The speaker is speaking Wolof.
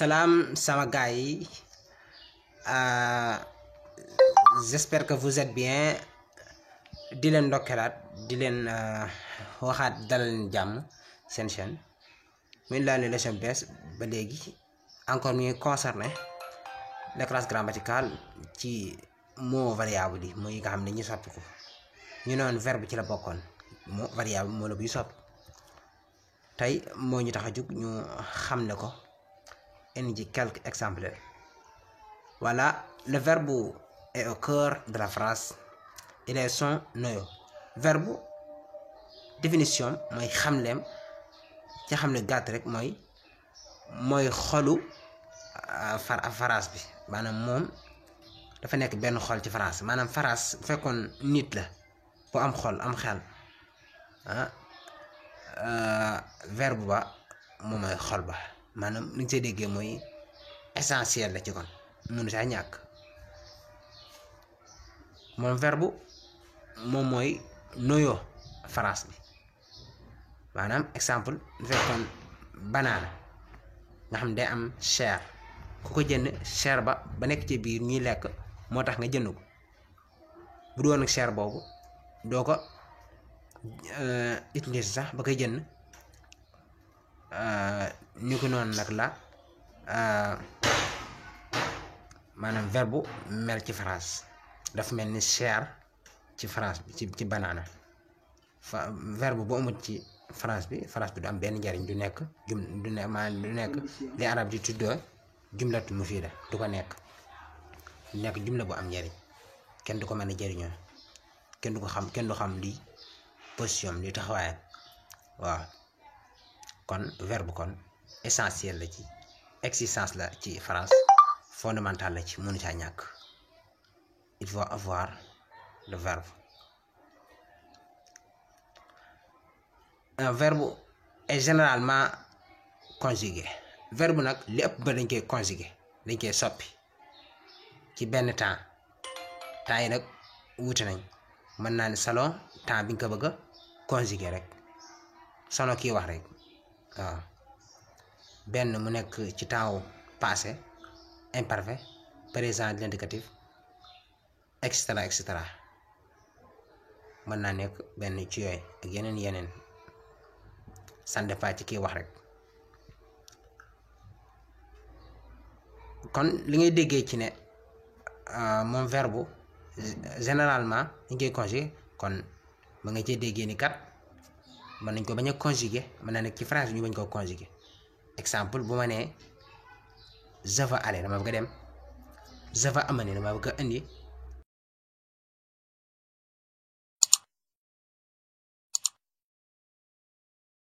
Salam sama gars yi j'espère que vous êtes bien di leen ndokkelaat di leen waxaat dalal jàmm seen chaîne muy laa ne leçon bees ba léegi encore muy concerné les classes grammaticales ci mot variable yi mooy nga xam ne ñu soppi ko ñu noon verbe ci la bokkoon mot variable moo la buy soppi tey moo ñu tax a jug ñu xam ne ko indi quelques exemples. Voilà, le verbe est au cœur de la phrase. Il est son noyau. Verbe définition mooy xamleem ci xam ne gàtt rek mooy xolu phrase bi maanaam moom dafa nekk benn xol ci phrase maanaam phrase bu fekkoon nit la bu am xol am xel verbe ba moom mooy xol ba maanaam li ñu see déggee mooy essentiel la ci kon mënu saa ñàkk moom verbe moom mooy noyau phrase bi maanaam exemple bu fekkoon banaana nga xam ne day am chair ku ko jënd chair ba nekk ci biir ñuy lekk moo tax nga jënd ko bu doon ak chair boobu doo ko utiliser sax ba koy jënd ni ko noonu nag la maanaam verbe mel ci phrase dafa mel ni chair ci phrase bi ci banaana verbe bu amut ci phrase bi du am benn njariñ du nekk li arab di tuddee jumlatu mufiida du ko nekk jumla bu am njariñ kenn du ko mën a jariñoo kenn du xam lii position li taxawaayam waaw kon verbe kon essentiel la ci existence la ci phrase fondamental la ci mënu caa ñàkk il faut avoir le verbe. Un verbe est généralement conjugué verbe nag li ëpp ba dañ koy conjugué dañ koy soppi ci benn temps yi nag wuute nañ mën naa ne salon temps bi nga ko bëgg a conjugué rek salon kii wax rek waaw benn mu nekk ci temps passé imparfait présent de l'indicatif et cetera mën naa nekk benn ci yooyu ak yeneen ça dépend ci kii wax rek kon li ngay déggee ci ne moom verbe généralement dañ koy conjugué kon ma nga cee déggee ni kat mën nañ ko bañ a conjugué mën naa nekk ci phrase ñu bañ koo conjugué exemple bu ma nee je vais aller dama bëgg a dem je vais amener dama bëgg a indi